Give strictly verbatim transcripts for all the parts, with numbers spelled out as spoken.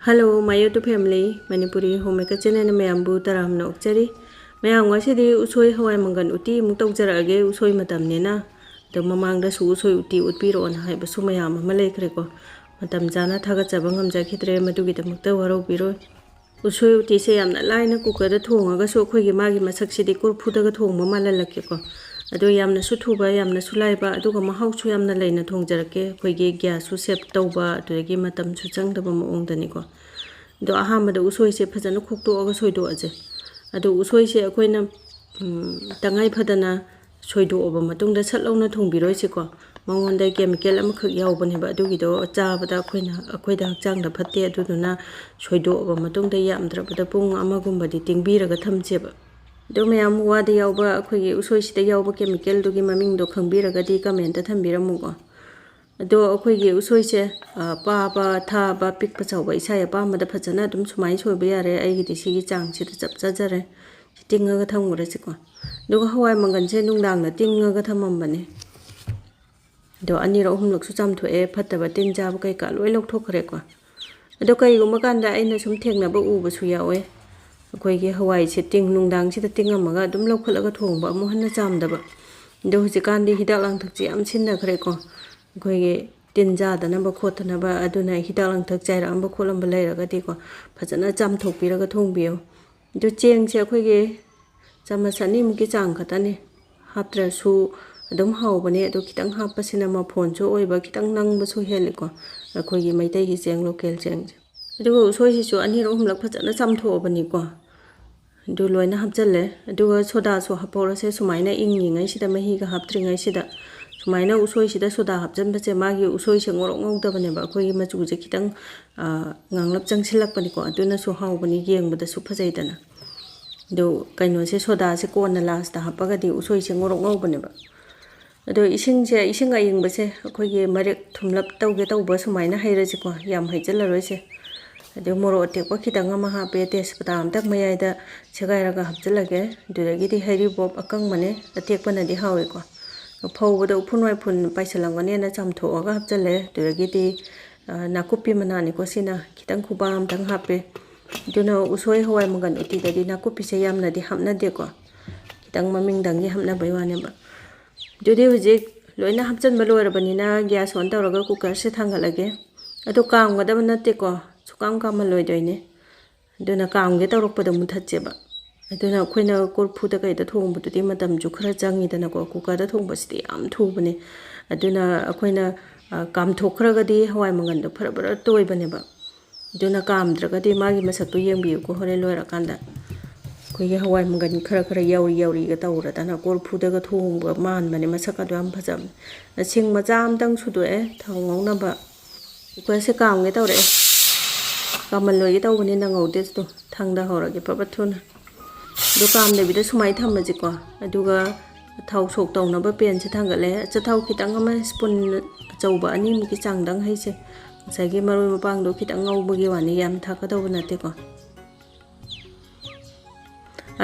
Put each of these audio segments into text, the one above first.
Hello, my YouTube family, Manipuri Homemaker channel ꯃꯌꯥꯝꯕꯨ ꯇꯔꯥꯝꯅ ꯑꯣꯛꯆꯔꯤ꯫ ꯃꯌꯥꯝ, ꯉꯁꯤꯗꯤ ꯎꯁꯣꯏ ꯍꯋꯥꯏ ꯃꯪꯒꯟ ꯎꯇꯤ ꯑꯃꯨꯛ ꯇꯧꯖꯔꯛꯑꯒꯦ, ꯎꯁꯣꯏ ꯃꯇꯝꯅꯤꯅ꯫ ꯑꯗꯣ ꯃꯃꯥꯡꯗꯁꯨ ꯎꯁꯣꯏ ꯎꯇꯤ ꯎꯠꯄꯤꯔꯛꯑꯣꯅ ꯍꯥꯏꯕꯁꯨ ꯃꯌꯥꯝ ꯑꯃ ꯂꯩꯈ꯭ꯔꯦꯀꯣ꯫ ꯃꯇꯝ ꯆꯥꯅ ꯊꯥꯒꯠꯆꯕ ꯉꯝꯖꯈꯤꯗ꯭ꯔꯦ, ꯃꯗꯨꯒꯤꯗꯃꯛꯇ ꯋꯥꯔꯧꯕꯤꯔꯣꯏ꯫ ꯎꯁꯣꯏ ꯎꯇꯤꯁꯦ ꯌꯥꯝꯅ ꯂꯥꯏꯅ cookerꯗ ꯊꯣꯡꯉꯒꯁꯨ ꯑꯩꯈꯣꯏꯒꯤ ꯃꯥꯒꯤ ꯃꯁꯛꯁꯤꯗꯤ ꯀꯣꯔꯐꯨꯗꯒ ꯊꯣꯡꯕ ꯃꯥꯜꯍꯜꯂꯛꯀꯦꯀꯣ꯫ ꯑꯗꯣ ꯌꯥꯝꯅꯁꯨ ꯊꯨꯕ, ꯌꯥꯝꯅꯁꯨ ꯂꯥꯏꯕ, ꯑꯗꯨꯒ ꯃꯍꯥꯎꯁꯨ ꯌꯥꯝꯅ ꯂꯩꯅ ꯊꯣꯡꯖꯔꯛꯀꯦ꯫ ꯑꯩꯈꯣꯏꯒꯤ gasꯁꯨ save ꯇꯧꯕ, ꯑꯗꯨꯗꯒꯤ ꯃꯇꯝꯁꯨ ꯆꯪꯗꯕ ꯃꯑꯣꯡꯗꯅꯤꯀꯣ꯫ ꯑꯗꯣ ꯑꯍꯥꯟꯕꯗ ꯎꯁꯣꯏꯁꯦ ꯐꯖꯅ ꯈꯣꯛꯇꯣꯛꯑꯒ ꯁꯣꯏꯗꯣꯛꯑꯁꯦ꯫ ꯑꯗꯣ ꯎꯁꯣꯏꯁꯦ ꯑꯩꯈꯣꯏꯅ, ꯎꯝ, ꯇꯉꯥꯏ ꯐꯗꯅ ꯁꯣꯏꯗꯣꯛꯑꯕ ꯃꯇꯨꯡꯗ ꯁꯠ ꯂꯥꯎꯅ ꯊꯣꯡꯕꯤꯔꯣꯏꯁꯤꯀꯣ꯫ ꯃꯉꯣꯟꯗ chemical ꯑꯃꯈꯛ ꯌꯥꯎꯕꯅꯦꯕ, ꯑꯗꯨꯒꯤꯗꯣ ꯆꯥꯕꯗ ꯑꯩꯈꯣꯏꯅ, ꯑꯩꯈꯣꯏꯗ ꯍꯛꯆꯥꯡꯗ ꯐꯠꯇꯦ꯫ ꯑꯗꯨꯗꯨꯅ ꯁꯣꯏꯗꯣꯛꯑꯕ ꯃꯇꯨꯡꯗ ꯌꯥꯝꯗ꯭ꯔꯕꯗ ꯄꯨꯡ ꯑꯃꯒꯨꯝꯕꯗꯤ ꯇꯤꯡꯕꯤꯔꯒ ꯊꯝꯁꯦꯕ꯫ ꯑꯗꯣ ꯃꯌꯥꯝ, ꯋꯥꯗ ꯌꯥꯎꯕ ꯑꯩꯈꯣꯏꯒꯤ ꯎꯁꯣꯏꯁꯤꯗ ꯌꯥꯎꯕ chemicalꯗꯨꯒꯤ ꯃꯃꯤꯡꯗꯣ ꯈꯪꯕꯤꯔꯒꯗꯤ commentꯇ ꯊꯝꯕꯤꯔꯝꯃꯨꯀꯣ꯫ ꯑꯗꯣ ꯑꯩꯈꯣꯏꯒꯤ ꯎꯁꯣꯏꯁꯦ, ꯑ, ꯄꯥꯕ, ꯊꯥꯕ, ꯄꯤꯛꯄ, ꯆꯥꯎꯕ ꯏꯁꯥꯒꯤ ꯑꯄꯥꯝꯕꯗ ꯐꯖꯅ ꯑꯗꯨꯝ ꯁꯨꯃꯥꯏꯅ ꯁꯣꯏꯕ ꯌꯥꯔꯦ꯫ ꯑꯩꯒꯤꯗꯤ ꯁꯤꯒꯤ ꯆꯥꯡꯁꯤꯗ ꯆꯞ ꯆꯥꯖꯔꯦ꯫ ꯁꯤ ꯇꯤꯡꯉꯒ ꯊꯝꯈ꯭ꯔꯁꯤꯀꯣ꯫ ꯑꯗꯨꯒ ꯍꯋꯥꯏ ꯃꯪꯒꯜꯁꯦ ꯅꯨꯡꯗꯥꯡꯗ ꯇꯤꯡꯉꯒ ꯊꯝꯃꯝꯕꯅꯦ꯫ ꯑꯗꯣ ꯑꯅꯤꯔꯛ ꯑꯍꯨꯝꯂꯛꯁꯨ ꯆꯥꯝꯊꯣꯛꯑꯦ, ꯐꯠꯇꯕ ꯇꯤꯟ ꯆꯥꯕ ꯀꯩꯀꯥ ꯂꯣꯏ ꯂꯧꯊꯣꯛꯈ꯭ꯔꯦꯀꯣ꯫ ꯑꯗꯣ ꯀꯩꯒꯨꯝꯕ ꯀꯥꯟꯗ ꯑꯩꯅ ꯁꯨꯝ ꯊꯦꯡꯅꯕ ꯎꯕꯁꯨ ꯌꯥꯎꯋꯦ, ꯑꯩꯈꯣꯏꯒꯤ ꯍꯋꯥꯏꯁꯦ ꯇꯤꯡ, ꯅꯨꯡꯗꯥꯡꯁꯤꯗ ꯇꯤꯡꯉꯝꯃꯒ ꯑꯗꯨꯝ ꯂꯧꯈꯠꯂꯒ ꯊꯣꯡꯕ, ꯑꯃꯨꯛ ꯍꯟꯅ ꯆꯥꯝꯗꯕ꯫ ꯑꯗꯣ ꯍꯧꯖꯤꯛꯀꯥꯟꯗꯤ ꯍꯤꯗꯥꯛ ꯂꯥꯡꯊꯛꯁꯦ ꯌꯥꯝ ꯁꯤꯖꯤꯟꯅꯈ꯭ꯔꯦꯀꯣ, ꯑꯩꯈꯣꯏꯒꯤ ꯇꯤꯟ ꯆꯥꯗꯅꯕ ꯈꯣꯠꯇꯅꯕ꯫ ꯑꯗꯨꯅ ꯍꯤꯗꯥꯛ ꯂꯥꯡꯊꯛ ꯆꯥꯏꯔꯛꯑꯝꯕ ꯈꯣꯠꯂꯝꯕ ꯂꯩꯔꯒꯗꯤꯀꯣ, ꯐꯖꯅ ꯆꯥꯝꯊꯣꯛꯄꯤꯔꯒ ꯊꯣꯡꯕꯤꯌꯣ꯫ ꯑꯗꯨ ꯆꯦꯡꯁꯦ ꯑꯩꯈꯣꯏꯒꯤ ꯆꯥꯃꯁ ꯑꯅꯤꯃꯨꯛꯀꯤ ꯆꯥꯡ ꯈꯛꯇꯅꯤ, ꯍꯥꯞꯇ꯭ꯔꯁꯨ ꯑꯗꯨꯝ ꯍꯥꯎꯕꯅꯦ꯫ ꯑꯗꯣ ꯈꯤꯇꯪ ꯍꯥꯞꯄꯁꯤꯅ ꯃꯐꯣꯟꯁꯨ ꯑꯣꯏꯕ, ꯈꯤꯇꯪ ꯅꯪꯕꯁꯨ ꯍꯦꯜꯂꯤꯀꯣ, ꯑꯩꯈꯣꯏꯒꯤ ꯃꯩꯇꯩꯒꯤ ꯆꯦꯡ, local ꯆꯦꯡꯁꯦ꯫ ꯑꯗꯨꯒ ꯎꯁꯣꯏꯁꯤꯁꯨ ꯑꯅꯤꯔꯛ ꯑꯍꯨꯝꯂꯛ ꯐꯖꯅ ꯆꯥꯝꯊꯣꯛꯑꯕꯅꯤꯀꯣ꯫ ꯑꯗꯨ ꯂꯣꯏꯅ ꯍꯥꯞꯆꯜꯂꯦ꯫ ꯑꯗꯨꯒ ꯁꯣꯗꯥꯁꯨ ꯍꯥꯞꯍꯧꯔꯁꯦ꯫ ꯁꯨꯃꯥꯏꯅ ꯏꯪꯉꯤꯉꯩꯁꯤꯗ, ꯃꯍꯤꯒ ꯍꯥꯞꯇ꯭ꯔꯤꯉꯩꯁꯤꯗ ꯁꯨꯃꯥꯏꯅ ꯎꯁꯣꯏꯁꯤꯗ ꯁꯣꯗꯥ ꯍꯥꯞꯆꯟꯕꯁꯦ, ꯃꯥꯒꯤ ꯎꯁꯣꯏꯁꯦ ꯉꯧꯔꯣꯛ ꯉꯧꯗꯕꯅꯦꯕ, ꯑꯩꯈꯣꯏꯒꯤ ꯃꯆꯨꯁꯦ ꯈꯤꯇꯪ, ꯑ, ꯉꯥꯡꯂꯞ ꯆꯪꯁꯤꯜꯂꯛꯄꯅꯤꯀꯣ꯫ ꯑꯗꯨꯅꯁꯨ ꯍꯥꯎꯕꯅꯤ, ꯌꯦꯡꯕꯗꯁꯨ ꯐꯖꯩꯗꯅ꯫ ꯑꯗꯨ ꯀꯩꯅꯣꯁꯦ, ꯁꯣꯗꯥꯁꯦ ꯀꯣꯟꯅ lastꯇ ꯍꯥꯞꯄꯒꯗꯤ ꯎꯁꯣꯏꯁꯦ ꯉꯧꯔꯣꯛ ꯉꯧꯕꯅꯦꯕ꯫ ꯑꯗꯣ ꯏꯁꯤꯡꯁꯦ, ꯏꯁꯤꯡ ꯑꯏꯪꯕꯁꯦ ꯑꯩꯈꯣꯏꯒꯤ ꯃꯔꯦꯛ ꯊꯨꯝꯂꯞ ꯇꯧꯒꯦ ꯇꯧꯕ ꯁꯨꯃꯥꯏꯅ ꯍꯩꯔꯁꯤꯀꯣ, ꯌꯥꯝ ꯍꯩꯖꯤꯜꯂꯔꯣꯏꯁꯦ꯫ ꯑꯗꯩ ꯃꯣꯔꯣꯛ ꯑꯇꯦꯛꯄ ꯈꯤꯇꯪ ꯑꯃ ꯍꯥꯞꯄꯦ, ꯇꯦꯖꯄꯇꯥ ꯑꯝꯇꯪ ꯃꯌꯥꯏꯗ ꯁꯦꯒꯥꯏꯔꯒ ꯍꯥꯞꯆꯤꯜꯂꯒꯦ꯫ ꯑꯗꯨꯗꯒꯤꯗꯤ ꯍꯩꯔꯤꯕꯣꯞ ꯑꯀꯪꯕꯅꯦ, ꯑꯇꯦꯛꯄꯅꯗꯤ ꯍꯥꯎꯋꯦꯀꯣ꯫ ꯐꯧꯕꯗ ꯎꯐꯨꯟ ꯋꯥꯏꯐꯨꯟ ꯄꯥꯏꯁꯤꯜꯂꯝꯒꯅꯦꯅ ꯆꯥꯝꯊꯣꯛꯑꯒ ꯍꯥꯞꯆꯤꯜꯂꯦ꯫ ꯑꯗꯨꯗꯒꯤꯗꯤ ꯑ, ꯅꯥꯀꯨꯞꯄꯤ ꯃꯅꯥꯅꯤꯀꯣ ꯁꯤꯅ꯫ ꯈꯤꯇꯪ ꯈꯨꯕꯥꯝ ꯑꯝꯇꯪ ꯍꯥꯞꯄꯦ꯫ ꯑꯗꯨꯅ ꯎꯁꯣꯏ ꯍꯋꯥꯏ ꯃꯪꯒꯟ ꯎꯇꯤꯗꯗꯤ ꯅꯥꯀꯨꯞꯄꯤꯁꯦ ꯌꯥꯝꯅꯗꯤ ꯍꯥꯞꯅꯗꯦꯀꯣ꯫ ꯈꯤꯇꯪ ꯃꯃꯤꯡꯗꯪꯒꯤ ꯍꯥꯞꯅꯕꯩ ꯋꯥꯅꯦꯕ꯫ ꯑꯗꯨꯗꯤ ꯍꯧꯖꯤꯛ ꯂꯣꯏꯅ ꯍꯥꯞꯆꯤꯟꯕ ꯂꯣꯏꯔꯕꯅꯤꯅ gas on ꯇꯧꯔꯒ cookerꯁꯦ ꯊꯥꯡꯒꯠꯂꯒꯦ꯫ ꯑꯗꯣ ꯀꯥꯝꯒꯗꯕ ꯅꯠꯇꯦꯀꯣ, ꯁꯨꯀꯥꯝ ꯀꯥꯝꯍꯜꯂꯣꯏꯗꯣꯏꯅꯦ꯫ ꯑꯗꯨꯅ ꯀꯥꯝꯒꯦ ꯇꯧꯔꯛꯄꯗ ꯃꯨꯊꯠꯁꯦꯕ꯫ ꯑꯗꯨꯅ ꯑꯩꯈꯣꯏꯅ ꯀꯣꯔꯐꯨꯗ ꯀꯩꯗ ꯊꯣꯡꯕꯗꯨꯗꯤ ꯃꯇꯝꯁꯨ ꯈꯔ ꯆꯪꯉꯤꯗꯅꯀꯣ, cookerꯗ ꯊꯣꯡꯕꯁꯤꯗꯤ ꯌꯥꯝ ꯊꯨꯕꯅꯦ꯫ ꯑꯗꯨꯅ ꯑꯩꯈꯣꯏꯅ, ꯑ, ꯀꯥꯝꯊꯣꯛꯈ꯭ꯔꯒꯗꯤ ꯍꯋꯥꯏ ꯃꯪꯒꯟꯗꯣ ꯐꯔ ꯐꯔ ꯇꯣꯏꯕꯅꯦꯕ꯫ ꯑꯗꯨꯅ ꯀꯥꯝꯗ꯭ꯔꯒꯗꯤ ꯃꯥꯒꯤ ꯃꯁꯛꯇꯣ ꯌꯦꯡꯕꯤꯌꯨꯀꯣ, ꯍꯣꯔꯦꯟ ꯂꯣꯏꯔꯀꯥꯟꯗ꯫ ꯑꯩꯈꯣꯏꯒꯤ ꯍꯋꯥꯏ ꯃꯪꯒꯟ ꯈꯔ ꯈꯔ ꯌꯥꯎꯔꯤ ꯌꯥꯎꯔꯤꯒ ꯇꯧꯔꯗꯅ ꯀꯣꯔꯐꯨꯗꯒ ꯊꯣꯡꯕ ꯃꯥꯟꯕꯅꯦ, ꯃꯁꯛ ꯑꯗꯨ ꯌꯥꯝ ꯐꯖꯕꯅꯦ꯫ ꯁꯤꯡ ꯃꯆꯥ ꯑꯃꯇꯪ ꯁꯨꯗꯣꯛꯑꯦ ꯊꯥꯎ ꯉꯧꯅꯕ꯫ Cookerꯁꯦ ꯀꯥꯝꯒꯦ ꯇꯧꯔꯛꯑꯦ꯫ ꯀꯥꯝꯍꯜꯂꯣꯏꯒꯦ ꯇꯧꯕꯅꯤ, ꯅꯪꯍꯧꯗꯦ꯫ ꯑꯗꯣ ꯊꯥꯡꯗꯍꯧꯔꯒꯦ ꯐꯠ ꯐꯠ ꯊꯨꯅ꯫ ꯑꯗꯨ ꯀꯥꯝꯗꯕꯤꯗ ꯁꯨꯃꯥꯏꯅ ꯊꯝꯃꯁꯤꯀꯣ꯫ ꯑꯗꯨꯒ ꯊꯥꯎ ꯁꯣꯛ ꯇꯧꯅꯕ panꯁꯦ ꯊꯥꯡꯒꯠꯂꯦ꯫ ꯑꯆꯥꯊꯥꯎ ꯈꯤꯇꯪ ꯑꯃ, spoon ꯑꯆꯧꯕ ꯑꯅꯤꯃꯨꯛꯀꯤ ꯆꯥꯡꯗꯪ ꯍꯩꯁꯦ꯫ ꯉꯁꯥꯏꯒꯤ ꯃꯔꯣꯏ ꯃꯄꯥꯡꯗꯣ ꯈꯤꯇꯪ ꯉꯧꯕꯒꯤ ꯋꯥꯅꯤ, ꯌꯥꯝ ꯊꯥꯛꯀꯗꯧꯕ ꯅꯠꯇꯦꯀꯣ꯫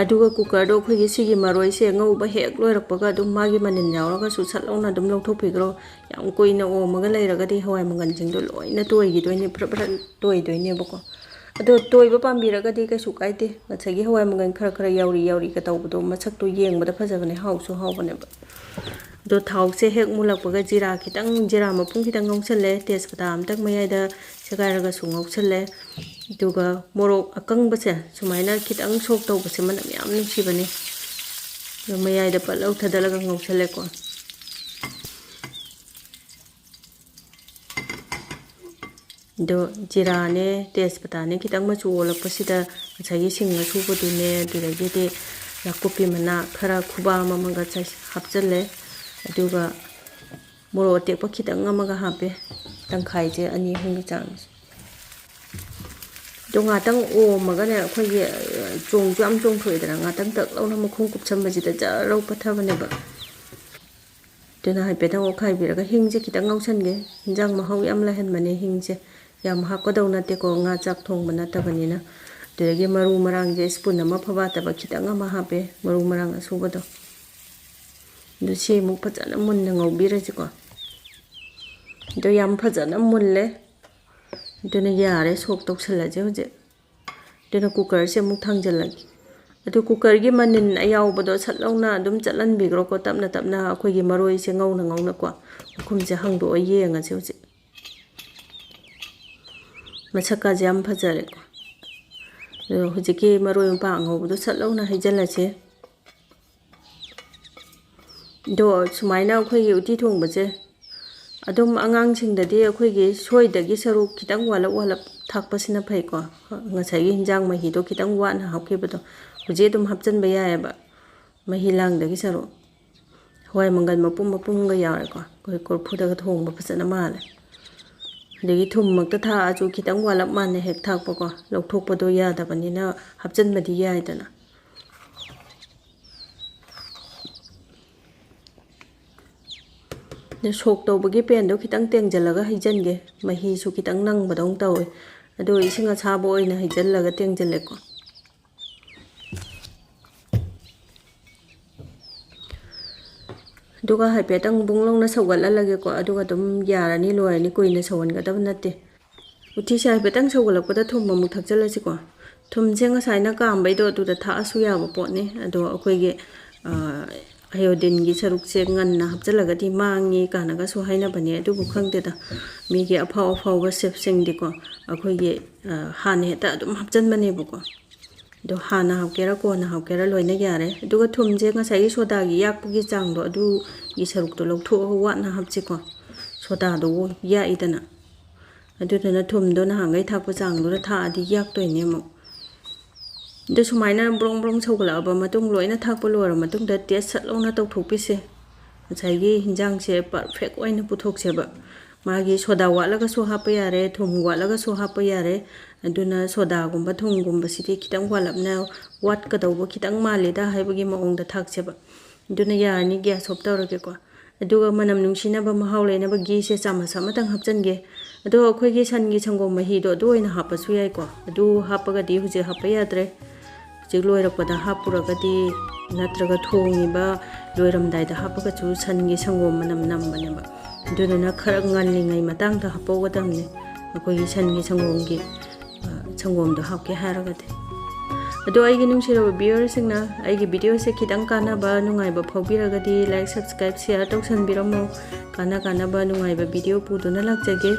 ꯑꯗꯨꯒ cookerꯗꯣ ꯑꯩꯈꯣꯏꯒꯤ ꯁꯤꯒꯤ ꯃꯔꯣꯏꯁꯦ ꯉꯧꯕ ꯍꯦꯛ ꯂꯣꯏꯔꯛꯄꯒ ꯑꯗꯨꯝ ꯃꯥꯒꯤ ꯃꯅꯤꯟ ꯌꯥꯎꯔꯒꯁꯨ ꯁꯠ ꯂꯥꯎꯅ ꯑꯗꯨꯝ ꯂꯧꯊꯣꯛꯄꯤꯈ꯭ꯔꯣ꯫ ꯌꯥꯝ ꯀꯨꯏꯅ ꯑꯣꯝꯃꯒ ꯂꯩꯔꯒꯗꯤ ꯍꯋꯥꯏ ꯃꯪꯒꯟꯁꯤꯡꯗꯣ ꯂꯣꯏꯅ ꯇꯣꯏꯈꯤꯗꯣꯏꯅꯦ, ꯐ꯭ꯔꯠ ꯐ꯭ꯔꯠ ꯇꯣꯏꯗꯣꯏꯅꯦꯕꯀꯣ꯫ ꯑꯗꯣ ꯇꯣꯏꯕ ꯄꯥꯝꯕꯤꯔꯒꯗꯤ ꯀꯩꯁꯨ ꯀꯥꯏꯗꯦ꯫ ꯉꯁꯥꯏꯒꯤ ꯍꯋꯥꯏ ꯃꯪꯒꯟ ꯈꯔ ꯈꯔ ꯌꯥꯎꯔꯤ ꯌꯥꯎꯔꯤꯒ ꯇꯧꯕꯗꯣ ꯃꯁꯛꯇꯣ ꯌꯦꯡꯕꯗ ꯐꯖꯕꯅꯦ, ꯍꯥꯎꯁꯨ ꯍꯥꯎꯕꯅꯦꯕ꯫ ꯑꯗꯣ ꯊꯥꯎꯁꯦ ꯍꯦꯛ ꯃꯨꯜꯂꯛꯄꯒ ꯖꯤꯔꯥ ꯈꯤꯇꯪ, ꯖꯤꯔꯥ ꯃꯄꯨꯝ ꯈꯤꯇꯪ ꯉꯧꯁꯜꯂꯦ, ꯇꯦꯖꯄꯇꯥ ꯑꯝꯇꯪ ꯃꯌꯥꯏꯗ ꯁꯦꯒꯥꯏꯔꯒꯁꯨ ꯉꯧꯁꯜꯂꯦ꯫ ꯑꯗꯨꯒ ꯃꯣꯔꯣꯛ ꯑꯀꯪꯕꯁꯦ ꯁꯨꯃꯥꯏꯅ ꯈꯤꯇꯪ ꯁꯣꯛ ꯇꯧꯕꯁꯦ ꯃꯅꯝ ꯌꯥꯝ ꯅꯨꯡꯁꯤꯕꯅꯦ꯫ ꯑꯗꯣ ꯃꯌꯥꯏꯗ ꯄꯠ ꯂꯧꯊꯗꯠꯂꯒ ꯉꯧꯁꯜꯂꯦꯀꯣ꯫ ꯑꯗꯣ ꯖꯤꯔꯥꯅꯦ, ꯇꯦꯖꯄꯇꯥꯅꯦ ꯈꯤꯇꯪ ꯃꯆꯨ ꯑꯣꯜꯂꯛꯄꯁꯤꯗ ꯉꯁꯥꯏꯒꯤ ꯁꯤꯡ ꯑꯁꯨꯕꯗꯨꯅꯦ, ꯑꯗꯨꯗꯒꯤꯗꯤ ꯅꯥꯀꯨꯞꯄꯤ ꯃꯅꯥ ꯈꯔ ꯈꯨꯕꯥꯝ ꯑꯃꯒ ꯆꯥꯏ-, ꯍꯥꯞꯆꯜꯂꯦ꯫ ꯑꯗꯨꯒ ꯃꯣꯔꯣꯛ ꯑꯇꯦꯛꯄ ꯈꯤꯇꯪ ꯑꯃꯒ ꯍꯥꯞꯄꯦ, ꯇꯪꯈꯥꯏꯁꯦ, ꯑꯅꯤ ꯑꯍꯨꯝꯒꯤ ꯆꯥꯡꯁꯦ꯫ ꯑꯗꯣ ꯉꯥꯛꯇꯪ ꯑꯣꯝꯃꯒꯅꯦ, ꯑꯩꯈꯣꯏꯒꯤ, ꯑ, ꯆꯣꯡꯁꯨ ꯌꯥꯝ ꯆꯣꯡꯊꯣꯛꯑꯦꯗꯅ, ꯉꯥꯛꯇꯪ ꯇꯛ ꯂꯥꯎꯅ ꯃꯈꯨꯝ ꯀꯨꯞꯁꯟꯕꯁꯤꯗ ꯖꯔ ꯂꯥꯎ ꯄꯠꯊꯕꯅꯦꯕ꯫ ꯑꯗꯨꯅ ꯍꯥꯏꯐꯦꯠꯇꯪ ꯑꯣꯠꯈꯥꯏꯕꯤꯔꯒ ꯍꯤꯡꯁꯦ ꯈꯤꯇꯪ ꯉꯧꯁꯟꯒꯦ꯫ ꯍꯤꯟꯖꯥꯡ ꯃꯍꯥꯎ ꯌꯥꯝ ꯂꯩꯍꯟꯕꯅꯦ ꯍꯤꯡꯁꯦ꯫ ꯌꯥꯝ ꯍꯥꯞꯀꯗꯧ ꯅꯠꯇꯦꯀꯣ, ꯉꯥ ꯆꯥꯛ ꯊꯣꯡꯕ ꯅꯠꯇꯕꯅꯤꯅ꯫ ꯑꯗꯨꯗꯒꯤ ꯃꯔꯨ ꯃꯔꯥꯡꯁꯦ spoon ꯑꯃ ꯐꯕꯥꯠꯇꯕ ꯈꯤꯇꯪ ꯑꯃ ꯍꯥꯞꯄꯦ, ꯃꯔꯨ ꯃꯔꯥꯡ ꯑꯁꯨꯕꯗꯣ꯫ ꯑꯗꯨ ꯁꯤ ꯑꯃꯨꯛ ꯐꯖꯅ ꯃꯨꯟꯅ ꯉꯧꯕꯤꯔꯁꯤꯀꯣ꯫ ꯑꯗꯣ ꯌꯥꯝ ꯐꯖꯅ ꯃꯨꯜꯂꯦ꯫ ꯑꯗꯨꯅ ꯌꯥꯔꯦ, ꯁꯣꯛ ꯇꯧꯁꯜꯂꯁꯦ ꯍꯧꯖꯤꯛ꯫ ꯑꯗꯨꯅ ꯀꯨꯀꯔꯁꯦ ꯑꯃꯨꯛ ꯊꯥꯡꯖꯜꯂꯒꯦ꯫ ꯑꯗꯨ ꯀꯨꯀꯔꯒꯤ ꯃꯅꯤꯟ ꯑꯌꯥꯎꯕꯗꯣ ꯁꯠ ꯂꯧꯅ ꯑꯗꯨꯝ ꯆꯠꯍꯟꯕꯤꯈ꯭ꯔꯣꯀꯣ, ꯇꯞꯅ ꯇꯞꯅ꯫ ꯑꯩꯈꯣꯏꯒꯤ ꯃꯔꯣꯏꯁꯦ ꯉꯧꯅ ꯉꯧꯅꯀꯣ, ꯃꯈꯨꯝꯁꯦ ꯍꯥꯡꯗꯣꯛꯑ ꯌꯦꯡꯉꯁꯦ ꯍꯧꯖꯤꯛ꯫ ꯃꯁꯛꯀꯥꯁꯦ ꯌꯥꯝ ꯐꯖꯔꯦꯀꯣ꯫ ꯑꯗꯣ ꯍꯧꯖꯤꯛꯀꯤ ꯃꯔꯣꯏ ꯃꯄꯥꯡ ꯑꯉꯧꯕꯗꯣ ꯁꯠ ꯂꯧꯅ ꯍꯩꯖꯤꯜꯂꯁꯦ꯫ ꯑꯗꯣ ꯁꯨꯃꯥꯏꯅ ꯑꯩꯈꯣꯏꯒꯤ ꯎꯇꯤ ꯊꯣꯡꯕꯁꯦ ꯑꯗꯨꯝ ꯑꯉꯥꯡꯁꯤꯡꯗꯗꯤ ꯑꯩꯈꯣꯏꯒꯤ ꯁꯣꯏꯗꯒꯤ ꯁꯔꯨꯛ ꯈꯤꯇꯪ ꯋꯥꯠꯂꯞ ꯋꯥꯠꯂꯞ ꯊꯥꯛꯄꯁꯤꯅ ꯐꯩꯀꯣ꯫ ꯉꯁꯥꯏꯒꯤ ꯍꯤꯟꯖꯥꯡ ꯃꯍꯤꯗꯣ ꯈꯤꯇꯪ ꯋꯥꯠꯅ ꯍꯥꯞꯈꯤꯕꯗꯣ ꯍꯧꯖꯤꯛ ꯑꯗꯨꯝ ꯍꯥꯞꯆꯤꯟꯕ ꯌꯥꯏꯑꯕ, ꯃꯍꯤ ꯂꯥꯡꯗꯒꯤ ꯁꯔꯨꯛ꯫ ꯍꯋꯥꯏ ꯃꯪꯒꯜ ꯃꯄꯨꯝ ꯃꯄꯨꯝꯒ ꯌꯥꯎꯔꯦꯀꯣ꯫ ꯑꯩꯈꯣꯏ ꯀꯣꯔꯐꯨꯗꯒ ꯊꯣꯡꯕ ꯐꯖꯅ ꯃꯥꯜꯂꯦ꯫ ꯑꯗꯒꯤ ꯊꯨꯝꯃꯛꯇ ꯊꯥꯛꯑꯁꯨ ꯈꯤꯇꯪ ꯋꯥꯠꯂꯞ ꯃꯥꯟꯅ ꯍꯦꯛ ꯊꯥꯛꯄꯀꯣ, ꯂꯧꯊꯣꯛꯄꯗꯣ ꯌꯥꯗꯕꯅꯤꯅ ꯍꯥꯞꯆꯤꯟꯕꯗꯤ ꯌꯥꯏꯗꯅ꯫ ꯑꯗ ꯁꯣꯛ ꯇꯧꯕꯒꯤ ꯄꯦꯟꯗꯣ ꯈꯤꯇꯪ ꯇꯦꯡꯁꯤꯜꯂꯒ ꯍꯩꯖꯤꯟꯒꯦ, ꯃꯍꯤꯁꯨ ꯈꯤꯇꯪ ꯅꯪꯕꯗꯧꯅ ꯇꯧꯋꯦ꯫ ꯑꯗꯨꯒ ꯏꯁꯤꯡ ꯑꯁꯥꯕ ꯑꯣꯏꯅ ꯍꯩꯖꯤꯜꯂꯒ ꯇꯦꯡꯁꯤꯜꯂꯦꯀꯣ꯫ ꯑꯗꯨꯒ ꯍꯥꯏꯐꯦꯠꯇꯪ ꯕꯨꯡ ꯂꯥꯎꯅ ꯁꯧꯒꯠꯍꯜꯂꯒꯦꯀꯣ, ꯑꯗꯨꯒ ꯑꯗꯨꯝ ꯌꯥꯔꯅꯤ, ꯂꯣꯏꯔꯅꯤ, ꯀꯨꯏꯅ ꯁꯧꯍꯟꯒꯗꯕ ꯅꯠꯇꯦ꯫ ꯎꯇꯤꯁꯦ ꯍꯥꯏꯐꯦꯠꯇꯪ ꯁꯧꯒꯠꯂꯛꯄꯗ ꯊꯨꯝ ꯑꯃꯨꯛ ꯊꯛꯆꯜꯂꯁꯤꯀꯣ꯫ ꯊꯨꯝꯁꯦ ꯉꯁꯥꯏꯅ ꯀꯥꯝꯕꯩꯗꯣ ꯑꯗꯨꯗ ꯊꯥꯛꯑꯁꯨ ꯌꯥꯕ ꯄꯣꯠꯅꯤ꯫ ꯑꯗꯣ ꯑꯩꯈꯣꯏꯒꯤ, ꯑ, ꯑꯌꯣꯗꯤꯟꯒꯤ ꯁꯔꯨꯛꯁꯦ ꯉꯟꯅ ꯍꯥꯞꯆꯤꯜꯂꯒꯗꯤ ꯃꯥꯡꯉꯤ ꯀꯥꯏꯅꯒꯁꯨ ꯍꯥꯏꯅꯕꯅꯦ꯫ ꯑꯗꯨꯕꯨ ꯈꯪꯗꯦꯗ, ꯃꯤꯒꯤ ꯑꯐꯥꯎ ꯑꯐꯥꯎꯕ ꯆꯦꯐꯁꯤꯡꯗꯤꯀꯣ, ꯑꯩꯈꯣꯏꯒꯤ, ꯑ, ꯍꯥꯟꯅ ꯍꯦꯛꯇ ꯑꯗꯨꯝ ꯍꯥꯞꯆꯤꯟꯕꯅꯦꯕꯀꯣ꯫ ꯑꯗꯣ ꯍꯥꯟꯅ ꯍꯥꯞꯀꯦꯔꯥ ꯀꯣꯟꯅ ꯍꯥꯞꯀꯦꯔꯥ ꯂꯣꯏꯅ ꯌꯥꯔꯦ꯫ ꯑꯗꯨꯒ ꯊꯨꯝꯁꯦ ꯉꯁꯥꯏꯒꯤ ꯁꯣꯗꯥꯒꯤ ꯌꯥꯛꯄꯒꯤ ꯆꯥꯡꯗꯣ, ꯑꯗꯨꯒꯤ ꯁꯔꯨꯛꯇꯣ ꯂꯧꯊꯣꯛꯑꯒ ꯋꯥꯠꯅ ꯍꯥꯞꯁꯤꯀꯣ꯫ ꯁꯣꯗꯥꯗꯣ ꯌꯥꯛꯏꯗꯅ꯫ ꯑꯗꯨꯗꯨꯅ ꯊꯨꯝꯗꯣ ꯅꯍꯥꯟꯈꯩ ꯊꯥꯛꯄ ꯆꯥꯡꯗꯨꯗ ꯊꯥꯛꯑꯗꯤ ꯌꯥꯛꯇꯣꯏꯅꯦ ꯑꯃꯨꯛ꯫ ꯑꯗꯨ ꯁꯨꯃꯥꯏꯅ ꯕ꯭ꯔꯣꯡ ꯕ꯭ꯔꯣꯡ ꯁꯧꯒꯠꯂꯛꯑꯕ ꯃꯇꯨꯡ, ꯂꯣꯏꯅ ꯊꯥꯛꯄ ꯂꯣꯏꯔ ꯃꯇꯨꯡꯗ, ꯇꯦꯁ ꯁꯠ ꯂꯧꯅ ꯇꯧꯊꯣꯛꯄꯤꯁꯦ꯫ ꯉꯁꯥꯏꯒꯤ ꯍꯤꯟꯖꯥꯡꯁꯦ ꯄꯔꯐꯦꯛ ꯑꯣꯏꯅ ꯄꯨꯊꯣꯛꯁꯦꯕ꯫ ꯃꯥꯒꯤ ꯁꯣꯗꯥ ꯋꯥꯠꯂꯒꯁꯨ ꯍꯥꯞꯄ ꯌꯥꯔꯦ, ꯊꯨꯝ ꯋꯥꯠꯂꯒꯁꯨ ꯍꯥꯞꯄ ꯌꯥꯔꯦ꯫ ꯑꯗꯨꯅ ꯁꯣꯗꯥꯒꯨꯝꯕ, ꯊꯨꯝꯒꯨꯝꯕꯁꯤꯗꯤ ꯈꯤꯇꯪ ꯋꯥꯠꯂꯞꯅ, ꯋꯥꯠꯀꯗꯧꯕ ꯈꯤꯇꯪ ꯃꯥꯜꯂꯦꯗ ꯍꯥꯏꯕꯒꯤ ꯃꯑꯣꯡꯗ ꯊꯥꯛꯁꯦꯕ꯫ ꯑꯗꯨꯅ ꯌꯥꯔꯅꯤ, gas off ꯇꯧꯔꯒꯦꯀꯣ꯫ ꯑꯗꯨꯒ ꯃꯅꯝ ꯅꯨꯡꯁꯤꯅꯕ, ꯃꯍꯥꯎ ꯂꯩꯅꯕ ꯘꯤꯁꯦ ꯆꯥꯃꯁ ꯑꯃꯇꯪ ꯍꯥꯞꯆꯤꯟꯒꯦ꯫ ꯑꯗꯣ ꯑꯩꯈꯣꯏꯒꯤ ꯁꯟꯒꯤ ꯁꯪꯒꯣꯝ ꯃꯍꯤꯗꯣ ꯑꯗꯨ ꯑꯣꯏꯅ ꯍꯥꯞꯄꯁꯨ ꯌꯥꯏꯀꯣ꯫ ꯑꯗꯨ ꯍꯥꯞꯄꯒꯗꯤ ꯍꯧꯖꯤꯛ ꯍꯥꯞꯄ ꯌꯥꯗ꯭ꯔꯦ꯫ ꯍꯧꯖꯤꯛ ꯂꯣꯏꯔꯛꯄꯗ ꯍꯥꯞꯄꯨꯔꯒꯗꯤ, ꯅꯠꯇ꯭ꯔꯒ ꯊꯣꯡꯉꯤꯕ ꯂꯣꯏꯔꯝꯗꯥꯏꯗ ꯍꯥꯞꯄꯒꯁꯨ ꯁꯟꯒꯤ ꯁꯪꯒꯣꯝ ꯃꯅꯝ ꯅꯝꯕꯅꯦꯕ꯫ ꯑꯗꯨꯗꯨꯅ ꯈꯔ ꯉꯜꯂꯤꯉꯩ ꯃꯇꯥꯡꯗ ꯍꯥꯞꯄꯧꯒꯗꯕꯅꯦ꯫ ꯑꯩꯈꯣꯏꯒꯤ ꯁꯟꯒꯤ ꯁꯪꯒꯣꯝꯒꯤ, ꯑ, ꯁꯪꯒꯣꯝꯗꯣ ꯍꯥꯞꯀꯦ ꯍꯥꯏꯔꯒꯗꯤ꯫ ꯑꯗꯣ ꯑꯩꯒꯤ ꯅꯨꯡꯁꯤꯔꯕ viewerꯁꯤꯡꯅ ꯑꯩꯒꯤ videoꯁꯦ ꯈꯤꯇꯪ ꯀꯥꯟꯅꯕ, ꯅꯨꯡꯉꯥꯏꯕ ꯐꯥꯎꯕꯤꯔꯒꯗꯤ like, subscribe, share ꯇꯧꯁꯟꯕꯤꯔꯝꯃꯣ꯫ ꯀꯥꯟꯅ ꯀꯥꯟꯅꯕ ꯅꯨꯡꯉꯥꯏꯕ video ꯄꯨꯗꯨꯅ ꯂꯥꯛꯆꯒꯦ꯫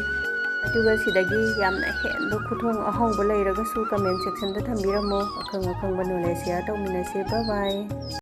ꯑꯗꯨꯒ ꯁꯤꯗꯒꯤ ꯌꯥꯝꯅ ꯍꯦꯟꯕ ꯈꯨꯊꯣꯡ ꯑꯍꯥꯎꯕ ꯂꯩꯔꯒꯁꯨ comment sectionꯗ ꯊꯝꯕꯤꯔꯝꯃꯣ꯫ ꯑꯈꯪ ꯑꯈꯪꯕ knowledge share ꯇꯧꯃꯤꯟꯅꯁꯦ꯫ Bye bye꯫